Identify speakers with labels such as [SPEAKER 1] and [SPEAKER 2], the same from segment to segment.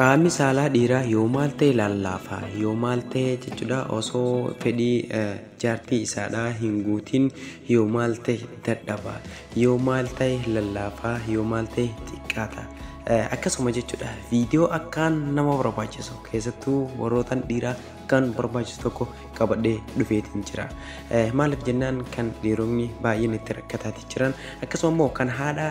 [SPEAKER 1] Qaamni saalaa dhiiraa yoo maal ta'e lallaafa, yoo maal ta'e jechuudha osoo fedhii jaartii isaadhaa hin guutin yoo maal ta'e dadhaba, yoo maal ta'e lallaafaa, yoo maal ta'e xiqqaata. Akkasuma jechuudha viidiyoo akkaan nama barbaachisu keessattuu warrootan dhiiraa kan barbaachisu tokko qabadhee dhufeetiin jira. Maaliif jennaan kan dhiironni baay'een itti rakkataati jiran akkasuma immoo kan haadha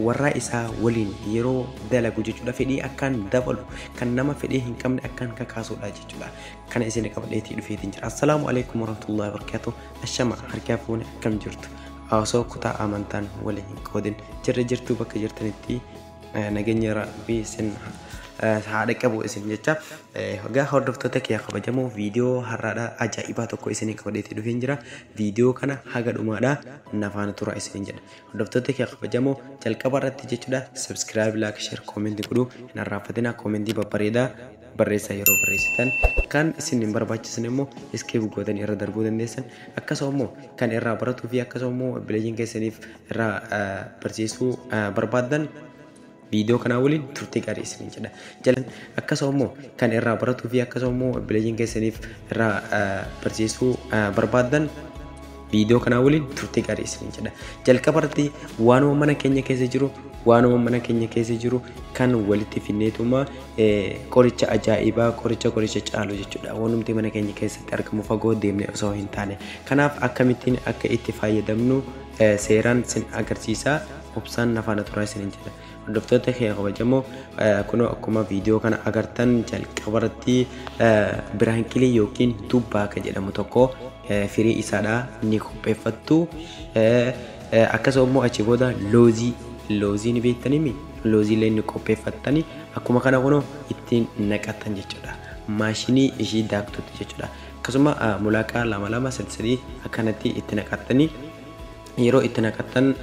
[SPEAKER 1] warraa isaa waliin yeroo dalagu jechuudha fedhii akkaan dabalu kan nama fedhii hin qabne akkaan kakaasudha jechuudha. Kana isin qabadheetii dhufeetiin jira. Assalaamu alaikum warahmatullahi wabarakatuh. Ashama harkaa fuune akkam jirtu. Osoo kutaa amantaan waliin hin qoodin jirra jirtuu bakka jirtanitti nageenya rabbii isin haadha qabu isin jecha. Egaa hordoftoota kiyya kabajamoo viidiyoo har'aadha ajaa'ibaa tokko isinii qabadheetii dhufeen jira. Viidiyoo kana haga dhumaadha na faana tura isiniin jedha. Hordoftoota kiyya kabajamoo jalqaba irratti jechuudha subscribe, like, share, comment godhuu hin arraanfatinaa. Commentii babbareedaa barreessaa yeroo barreessitan kan isin hin barbaachisne immoo skip gootanii irra darbuu dandeessan. Akkasuma immoo kan irraa baratuu fi akkasuma immoo obboleeyyiin keessaniif irraa barsiisuu barbaaddan viidiyoo kanaa waliin turtii gaarii isiniin jedha. Jalan akkasuma immoo kan irraa baratuu fi akkasuma immoo obboleeyyiin keessaniif irraa barsiisuu barbaaddan viidiyoo kanaa waliin turtii gaarii isiniin jedha. Jalqaba irratti waanuma mana keenya keessa jiru waanuma mana keenya keessa jiru kan walitti finneetuma qoricha ajaa'ibaa qoricha qoricha caalu jechuudha. Wanumti mana keenya keessatti argamu fagoo deemne osoo hin taane. Kanaaf akkamittiin akka itti fayyadamnu seeraan sin agarsiisa. Obsaan na faana turaa isiniin jedha. Hordoftoota kee kabajamoo kunoo akkuma viidiyoo kana agartan jalqaba irratti biraankilii yookiin dubbaa kan jedhamu tokko firii isaadha ni qopheeffattu. Akkasuma immoo achi booda loozii loozii ni beektanimi loozii illee ni qopheeffattani akkuma kana kunoo ittiin naqattan jechuudha. Maashinii ishii daaktutti jechuudha. Akkasuma mulaaqaa 2 2 3 3 akkanatti itti naqattanii yeroo itti naqattan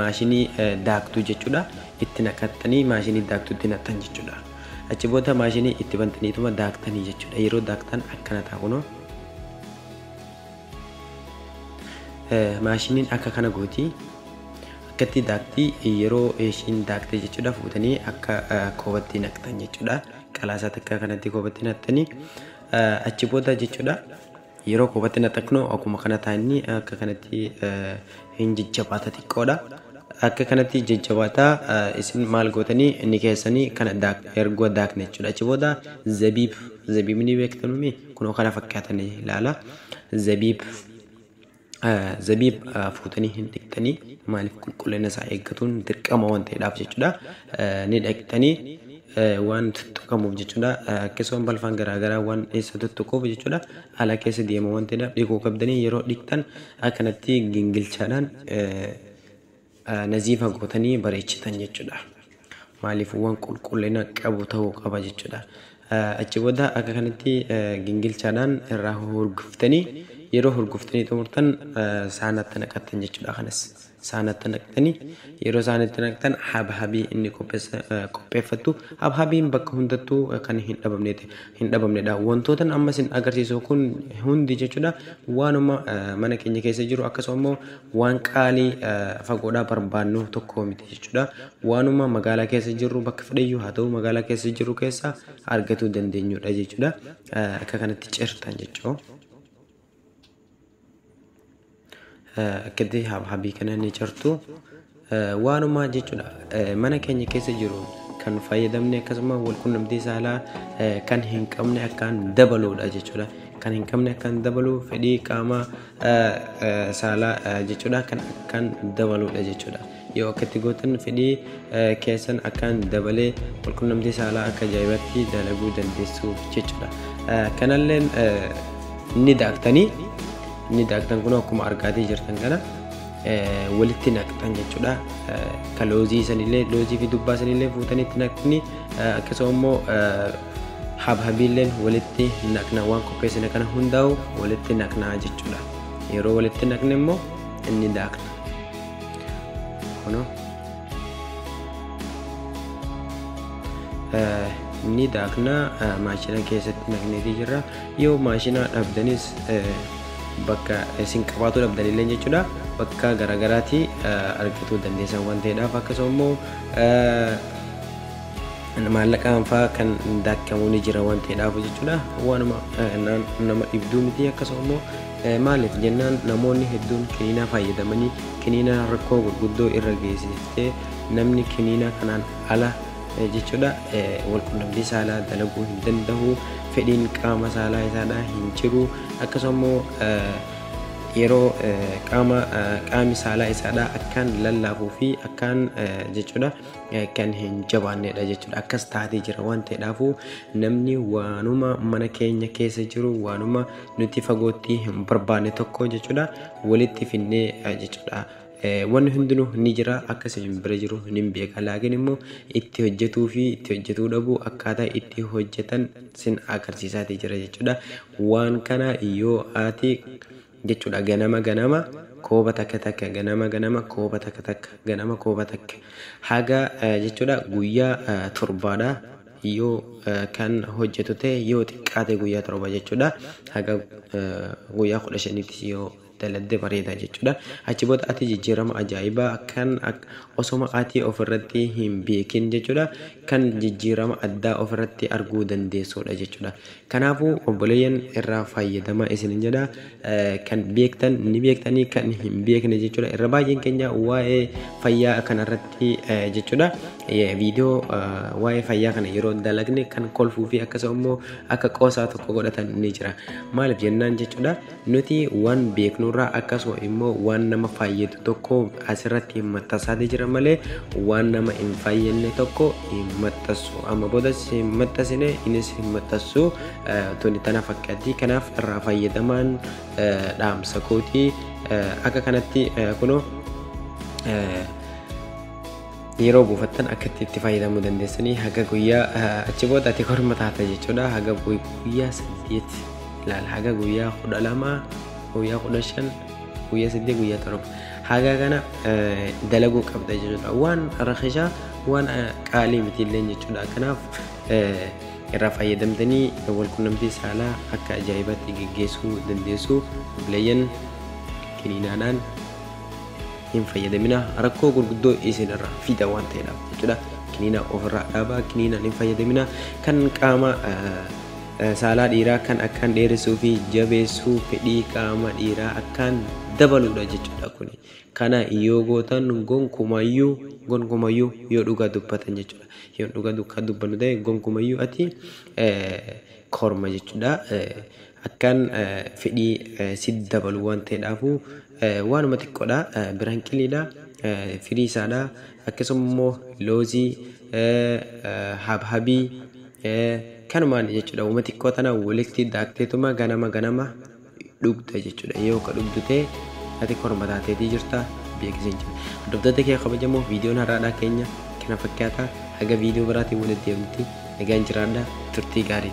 [SPEAKER 1] maashinii daaktuu jechuudha. Itti naqattanii maashinii daaktuutti naqxan jechuudha. Achi booda maashinii itti bantaniituma daaktanii jechuudha. Yeroo daaktan akkana ta'a kunoo. Maashiniin akka kana gooti. Akkatti daaktii yeroo ishiin daaktee jechuudha fuutanii akka koobatti naqxan jechuudha. Qalaasaa takka kanatti koobatti naqxanii achi booda jechuudha. Yeroo koobatti naqxan akkuma kana ta'anii akka kanatti hin jajjabaata xiqqoodha. Akka kanatti jajjabaata isin maal gootanii inni keessanii kana ergoo daakne jechuudha. Achi booda zabiib zabiib ni beektanumi kunoo kana fakkaatanii ilaala. Zabiib zabiib fuutanii hin dhiqxanii maaliif qulqullina isaa eeggatuun dirqama waan ta'eedhaaf jechuudha. Ni dhiqxanii waan tuttuqamuuf jechuudha. Akkasuma balfaan garaagaraa waan isa tuttuquuf jechuudha. Ala keessa deema waan ta'eedhaaf dhiquu qabdanii yeroo dhiqxan akkanatti gingilchaadhaan naziifa gootanii bareechitan jechuudha. Maaliif waan qulqullina qabu ta'uu qaba jechuudha. Achi booda akka kanatti gingilchaadhaan irraa hurguftanii yeroo hurguftanii xumurtan saanatti naqattan jechuudha. Kanas saanatti naqxanii yeroo saanatti naqxan habhabii inni qopheeffattu habhabiin bakka hundattuu kan hin dhabamnedha. Wantoota amma isin agarsiisu kun hundi jechuudha waanuma mana keenya keessa jiru akkasuma immoo waan qaalii fagoodhaa barbaannu tokko miti jechuudha. Waanuma magaalaa keessa jirru bakka fedhayyuu haa ta'u magaalaa keessa jirru keessa argachuu dandeenyudha jechuudha. Akka kanatti cirtan jechuudha. Akkatti habhabii kana ni cirtu waanuma jechuudha mana keenya keessa jiru kan fayyadamne akkasuma walqunnamtii saalaa kan hin qabne akkaan dabaluudha jechuudha. Kan hin qabne akkaan dabalu fedhii qaama saalaa jechuudha kan akkaan dabaluudha jechuudha. Yoo akkatti gootan fedhii keessan akkaan dabalee walqunnamtii saalaa akka ajaa'ibaatti dalaguu dandeessu jechuudha. Kanalleen ni daaktanii ni daaktan kun akkuma argaatii jirtan kana walitti naqxan jechuudha. Ka loozii sanillee loozii fi dubbaa sanillee fuutanii itti naqxanii akkasuma immoo habhabiilleen walitti naqna waan qopheessine kana hundaa'u walitti naqnaa jechuudha. Yeroo walitti naqne immoo inni daakna. Kunoo ni daakna maashina keessatti naqneetii jirra. Yoo maashina dhabdanis bakka isin qabaatu dhabdanillee jechuudha bakka garaagaraatti argachuu dandeessan waan ta'eedhaaf akkasuma immoo Maallaqaan fa'aa kan daakkamuu ni jira waan ta'eedhaaf jechuudha. Waanuma nama dhibduu miti. Akkasuma immoo maaliif jennaan, namoonni hedduun kiniinaa fayyadamanii kiniinaa rakkoo gurguddoo irra geessiftee, namni kiniinaa kanaan ala jechuudha walqunnamtii saalaa dalaguu hin danda'u, fedhiin qaama saalaa isaadhaa hin jiru. Akkasuma immoo yeroo qaama qaami saalaa isaadhaa akkaan lallaafuu fi akkaan jechuudha kan hin jabaannedha jechuudha. Akkas taatee jira waan ta'eedhaafuu, namni waanuma mana keenya keessa jiru, waanuma nuti fagootti hin barbaanne tokko jechuudha walitti finnee jechuudha. Wanni hundinuu ni jira, akka isin bira jiru ni beeka, laakiin immoo itti hojjetuu fi itti hojjetuu dhabuu, akkaataa itti hojjetan sin agarsiisaatii jira jechuudha. Waan kana yoo ati jechuudha ganama ganama kooba takka takka, ganama ganama kooba takka takka, ganama kooba takka, haga jechuudha guyyaa 7dha yoo kan hojjetu ta'e, yoo xiqqaate guyyaa 7 jechuudha, haga guyyaa 15tti yoo daladde bareeda jechuudha. Achi booda ati jijjiirama ajaa'ibaa kan osoma ati ofirratti hin beekin jechuudha kan jijjiirama addaa ofirratti arguu dandeessudha jechuudha. Kanaafuu obboleeyyan, irraa fayyadamaa isin jedha. Kan beektan ni beektanii, kan hin beekne jechuudha. Irra baay'een keenya waa'ee fayyaa kanarratti jechuudha viidiyoo waa'ee fayyaa kana yeroo dalagne kan kolfuu fi akkasuma immoo akka qoosaa tokko godhatan ni jira. Maaliif jennaan jechuudha, nuti waan beeknurraa akkasuma immoo waan nama fayyadu tokko asirratti maxxansaatee jira malee waan nama hin fayyadne tokko hin maxxansu. Amma boodas hin maxxansine, innis hin maxxansu, tuni tana fakkaatti. Kanaaf irraa fayyadamaan dhaamsa kootii. Akka kanatti kunoo yeroo buufattan akkatti itti fayyadamuu dandeessanii, haga guyyaa achi booda ati korma taata jechuudha. Haga guyyaa 8 ilaala, haga guyyaa 12, guyyaa 15, guyyaa 8, guyyaa 7, haga kana dalaguu qabda jechuudha. Waan rakishaa, waan qaalii miti illee jechuudha. Kanaaf irraa fayyadamtanii walqunnamtii saalaa akka ajaa'ibaatti geggeessuu dandeessu. Obboleeyyan, kiniinaadhaan hin fayyadamina, rakkoo gurguddoo isinirra fida waan ta'eedhaaf jechuudha. Kiniina ofirraa dhaabaa, kiniinaan hin fayyadamina. Kan qaama saalaa dhiiraa kan akkaan dheeressuu fi jabeessuu, fedhii qaama dhiiraa akkaan dabaluudha jechuudha kuni. Kana yoo gootan gonkumayyuu gonkumayyuu, yoo dhugaa dubbatan jechuudha. Yoo dhugaa dubbannu ta'e, gonkumayyuu ati korma jechuudha. Akkaan fedhii si dabalu waan ta'eedhaafu, waanuma xiqqoodha, biranqiliidha, firii isaadha, akkasuma immoo loozii, habhabii kanumaan jechuudha. Uuma xiqqoo tana walitti daakteetuma ganama ganama dhugda jechuudha. Yoo ka dhugdu ta'e ati korma taateetii jirta beeksisa jira. Hordoftoota kee kabajamoo, viidiyoon har'aadhaa keenya kana fakkaata. Haga viidiyoo biraatiin walitti deemnutti nagaan jiraadha, turtii gaarii.